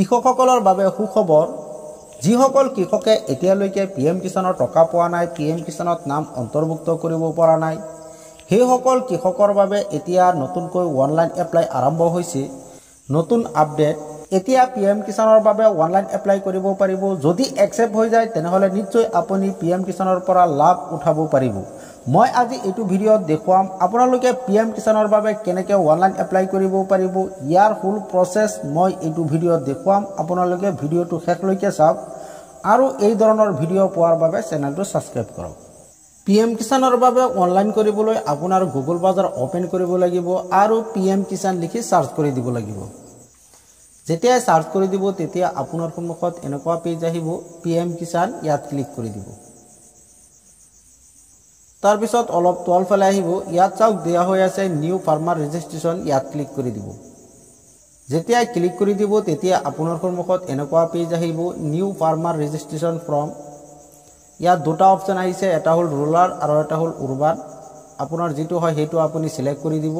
কৃষকসকলৰ বাবে সুখবৰ। যিসকল কৃষকে এতিয়ালৈকে পি এম কিষাণৰ টকা পোৱা নাই, পি এম কিষাণত নাম অন্তৰ্ভুক্ত কৰিব পৰা নাই, সেইসকল কৃষকৰ বাবে এতিয়া নতুনকৈ অনলাইন এপ্লাই আৰম্ভ হৈছে। নতুন আপডেট, এতিয়া পি এম কিষাণৰ বাবে অনলাইন এপ্লাই কৰিব পাৰিব। যদি একচেপ্ট হৈ যায়, তেনেহ'লে নিশ্চয় আপুনি পি এম কিষাণৰ পৰা লাভ উঠাব পাৰিব। মই আজি এইটো ভিডিঅ'ত দেখুৱাম আপোনালোকে পি এম কিষাণৰ বাবে কেনেকৈ অনলাইন এপ্লাই কৰিব পাৰিব। ইয়াৰ ফুল প্ৰচেছ মই এইটো ভিডিঅ'ত দেখুৱাম। আপোনালোকে ভিডিঅ'টো শেষলৈকে চাওক আৰু এই ধৰণৰ ভিডিঅ' পোৱাৰ বাবে চেনেলটো ছাবস্ক্ৰাইব কৰক। পি এম কিষাণৰ বাবে অনলাইন কৰিবলৈ আপোনাৰ গুগল ব্ৰাউজাৰ অ'পেন কৰিব লাগিব আৰু পি এম কিষাণ লিখি চাৰ্চ কৰি দিব লাগিব। যেতিয়াই চাৰ্চ কৰি দিব, তেতিয়া আপোনাৰ সন্মুখত এনেকুৱা পেজ আহিব, পি এম কিষাণ। ইয়াত ক্লিক কৰি দিব। তাৰপিছত অলপ তলফালে আহিব। ইয়াত চাওক দিয়া হৈ আছে নিউ ফাৰ্মাৰ ৰেজিষ্ট্ৰেশ্যন। ইয়াত ক্লিক কৰি দিব। যেতিয়া ক্লিক কৰি দিব, তেতিয়া আপোনাৰ সন্মুখত এনেকুৱা পেজ আহিব, নিউ ফাৰ্মাৰ ৰেজিষ্ট্ৰেশ্যন ফৰ্ম। ইয়াত দুটা অপশ্যন আহিছে, এটা হ'ল ৰুৰেল আৰু এটা হ'ল উৰবান। আপোনাৰ যিটো হয়, সেইটো আপুনি চিলেক্ট কৰি দিব।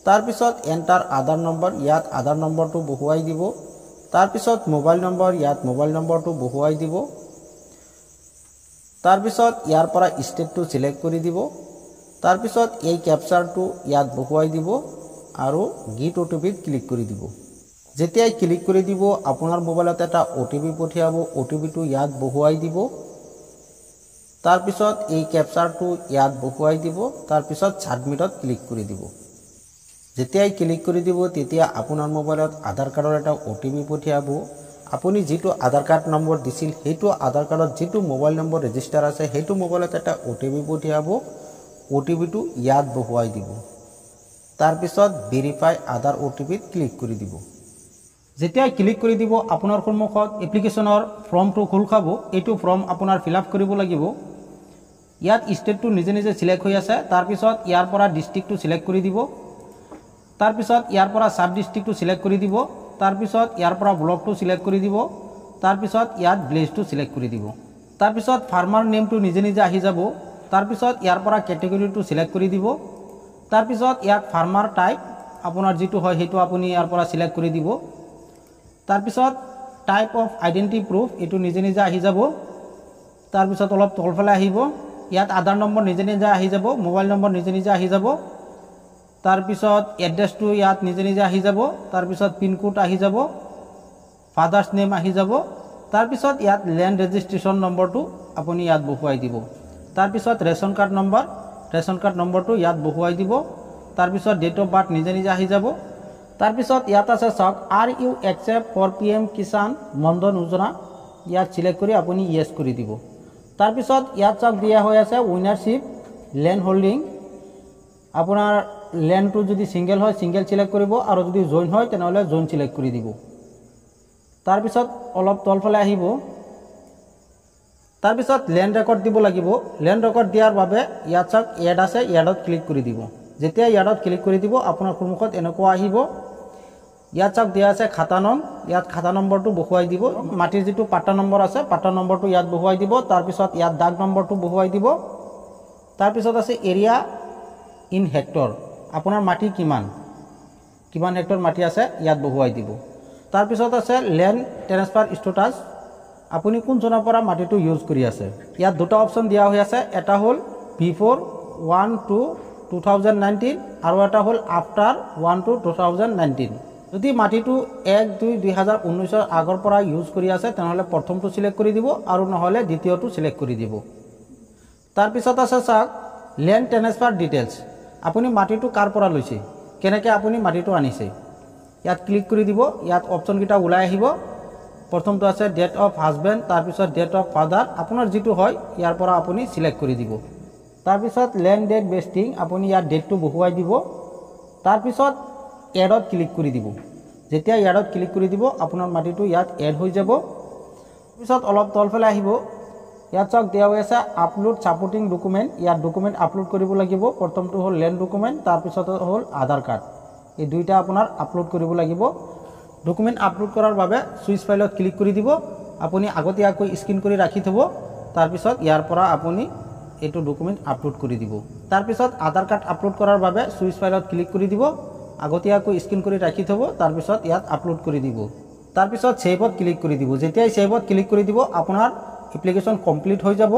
তাৰপিছত এণ্টাৰ আধাৰ নম্বৰ, ইয়াত আধাৰ নম্বৰটো বহুৱাই দিব। তাৰপিছত মোবাইল নম্বৰ, ইয়াত মোবাইল নম্বৰটো বহুৱাই দিব। তাৰপিছত ইয়াৰ পৰা ষ্টেটটো চিলেক্ট কৰি দিব। তাৰপিছত এই কেপচাৰটো ইয়াত বহুৱাই দিব আৰু গেট অ' টি পিত ক্লিক কৰি দিব। যেতিয়াই ক্লিক কৰি দিব, আপোনাৰ মোবাইলত এটা অ' টি পি পঠিয়াব। অ' টি পিটো ইয়াত বহুৱাই দিব। তাৰপিছত এই কেপচাৰটো ইয়াত বহুৱাই দিব। তাৰপিছত ছাবমিটত ক্লিক কৰি দিব। যেতিয়াই ক্লিক কৰি দিব, তেতিয়া আপোনাৰ মোবাইলত আধাৰ কাৰ্ডৰ এটা অ' টি পি পঠিয়াব। আপুনি যিটো আধাৰ কাৰ্ড নম্বৰ দিছিল, সেইটো আধাৰ কাৰ্ডত যিটো মোবাইল নম্বৰ ৰেজিষ্টাৰ আছে, সেইটো মোবাইলত এটা অ' টি পি পঠিয়াব। অ' টি পিটো ইয়াত বহুৱাই দিব। তাৰপিছত ভেৰিফাই আধাৰ অ' টি পিত ক্লিক কৰি দিব। যেতিয়া ক্লিক কৰি দিব, আপোনাৰ সন্মুখত এপ্লিকেশ্যনৰ ফৰ্মটো খোল খাব। এইটো ফৰ্ম আপোনাৰ ফিল আপ কৰিব লাগিব। ইয়াত ষ্টেটটো নিজে নিজে চিলেক্ট হৈ আছে। তাৰপিছত ইয়াৰ পৰা ডিষ্ট্ৰিক্টটো চিলেক্ট কৰি দিব। তাৰপিছত ইয়াৰ পৰা ছাব ডিষ্ট্ৰিক্টটো চিলেক্ট কৰি দিব। তাৰপিছত ইয়াৰ পৰা ব্লকটো চিলেক্ট কৰি দিব। তাৰপিছত ইয়াত ভিলেজটো চিলেক্ট কৰি দিব। তাৰপিছত ফাৰ্মাৰ নেমটো নিজে নিজে আহি যাব। তাৰপিছত ইয়াৰ পৰা কেটেগৰীটো চিলেক্ট কৰি দিব। তাৰপিছত ইয়াত ফাৰ্মাৰ টাইপ, আপোনাৰ যিটো হয় সেইটো আপুনি ইয়াৰ পৰা চিলেক্ট কৰি দিব। তাৰপিছত টাইপ অফ আইডেণ্টিটি প্ৰুফ, এইটো নিজে নিজে আহি যাব। তাৰপিছত অলপ তলফালে আহিব। ইয়াত আধাৰ নম্বৰ নিজে নিজে আহি যাব, মোবাইল নম্বৰ নিজে নিজে আহি যাব। তাৰপিছত এড্ৰেছটো ইয়াত নিজে নিজে আহি যাব। তাৰপিছত পিনক'ড আহি যাব, ফাদাৰ্ছ নেম আহি যাব। তাৰপিছত ইয়াত লেণ্ড ৰেজিষ্ট্ৰেশ্যন নম্বৰটো আপুনি ইয়াত বহুৱাই দিব। তাৰপিছত ration card number, ration card নম্বৰটো ইয়াত বহুৱাই দিব। তাৰপিছত ডেট অফ বাৰ্থ নিজে নিজে আহি যাব। তাৰপিছত ইয়াত আছে চাওক, "Are you accept for PM Kisan Maandhan Yojana?" ইয়াত চিলেক্ট কৰি আপুনি য়েছ কৰি দিব। তাৰপিছত ইয়াত চাওক দিয়া হৈ আছে উইনাৰশ্বিপ, লেণ্ড হোল্ডিং। আপোনাৰ লেণ্ডটো যদি ছিংগল হয়, ছিংগল চিলেক্ট কৰিব আৰু যদি জইন হয়, তেনেহ'লে জইন চিলেক্ট কৰি দিব। তাৰপিছত অলপ তলফালে আহিব। তাৰপিছত লেণ্ড ৰেকৰ্ড দিব লাগিব। লেণ্ড ৰেকৰ্ড দিয়াৰ বাবে ইয়াত চাওক এড আছে, এডত ক্লিক কৰি দিব। যেতিয়া এডত ক্লিক কৰি দিব, আপোনাৰ সন্মুখত এনেকুৱা আহিব। ইয়াত চাওক দিয়া আছে খাতা নং। ইয়াত খাতা নম্বৰটো বহুৱাই দিব। মাটিৰ যিটো পাট্টা নম্বৰ আছে, পাট্টা নম্বৰটো ইয়াত বহুৱাই দিব। তাৰপিছত ইয়াত দাগ নম্বৰটো বহুৱাই দিব। তাৰপিছত আছে এৰিয়া ইন হেক্টৰ, আপোনাৰ মাটি কিমান কিমান হেক্টৰ মাটি আছে, ইয়াত বহুৱাই দিব। তাৰপিছত আছে লেণ্ড ট্ৰেন্সফাৰ ষ্টেটাছ, আপুনি কোন চনৰ পৰা মাটিটো ইউজ কৰি আছে। ইয়াত দুটা অপশ্যন দিয়া হৈ আছে, এটা হ'ল বিফ'ৰ 1/2/2019 আৰু এটা হ'ল আফটাৰ 1/2/2019। যদি মাটিটো 1/2/2019ৰ আগৰ পৰা ইউজ কৰি আছে, তেনেহ'লে প্ৰথমটো চিলেক্ট কৰি দিব আৰু নহ'লে দ্বিতীয়টো চিলেক্ট কৰি দিব। তাৰপিছত আছে চাওক লেণ্ড ট্ৰেন্সফাৰ ডিটেইলছ, আপুনি মাটিটো কাৰ পৰা লৈছে, কেনেকৈ আপুনি মাটিটো আনিছে, ইয়াত ক্লিক কৰি দিব। ইয়াত অপশ্যনকেইটা ওলাই আহিব। প্ৰথমটো আছে ডেথ অফ হাজবেণ্ড, তাৰপিছত ডেথ অফ ফাদাৰ, আপোনাৰ যিটো হয় ইয়াৰ পৰা আপুনি চিলেক্ট কৰি দিব। তাৰপিছত লেণ্ড ডেট ভেষ্টিং, আপুনি ইয়াত ডেটটো বহুৱাই দিব। তাৰপিছত এডত ক্লিক কৰি দিব। যেতিয়া এডত ক্লিক কৰি দিব, আপোনাৰ মাটিটো ইয়াত এড হৈ যাব। পিছত অলপ তলফালে আহিব। ইয়াত চাওক দিয়া হৈ আছে আপলোড ছাপৰ্টিং ডকুমেণ্ট। ইয়াত ডকুমেণ্ট আপলোড কৰিব লাগিব। প্ৰথমটো হ'ল লেণ্ড ডকুমেণ্ট, তাৰপিছত হ'ল আধাৰ কাৰ্ড। এই দুইটা আপোনাৰ আপলোড কৰিব লাগিব। ডকুমেণ্ট আপলোড কৰাৰ বাবে চুইচ ফাইলত ক্লিক কৰি দিব। আপুনি আগতীয়াকৈ স্কেন কৰি ৰাখি থ'ব। তাৰপিছত ইয়াৰ পৰা আপুনি এইটো ডকুমেণ্ট আপলোড কৰি দিব। তাৰপিছত আধাৰ কাৰ্ড আপলোড কৰাৰ বাবে চুইচ ফাইলত ক্লিক কৰি দিব। আগতীয়াকৈ স্কেন কৰি ৰাখি থ'ব, তাৰপিছত ইয়াত আপলোড কৰি দিব। তাৰপিছত ছেভত ক্লিক কৰি দিব। যেতিয়াই ছেভত ক্লিক কৰি দিব, আপোনাৰ এপ্লিকেশ্যন কমপ্লিট হৈ যাব।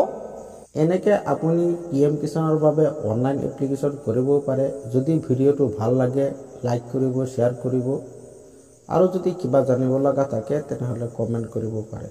এনেকৈ আপুনি পি এম কিষাণৰ বাবে অনলাইন এপ্লিকেশ্যন কৰিবও পাৰে। যদি ভিডিঅ'টো ভাল লাগে, লাইক কৰিব, শ্বেয়াৰ কৰিব আৰু যদি কিবা জানিব লগা থাকে, তেনেহ'লে কমেণ্ট কৰিব পাৰে।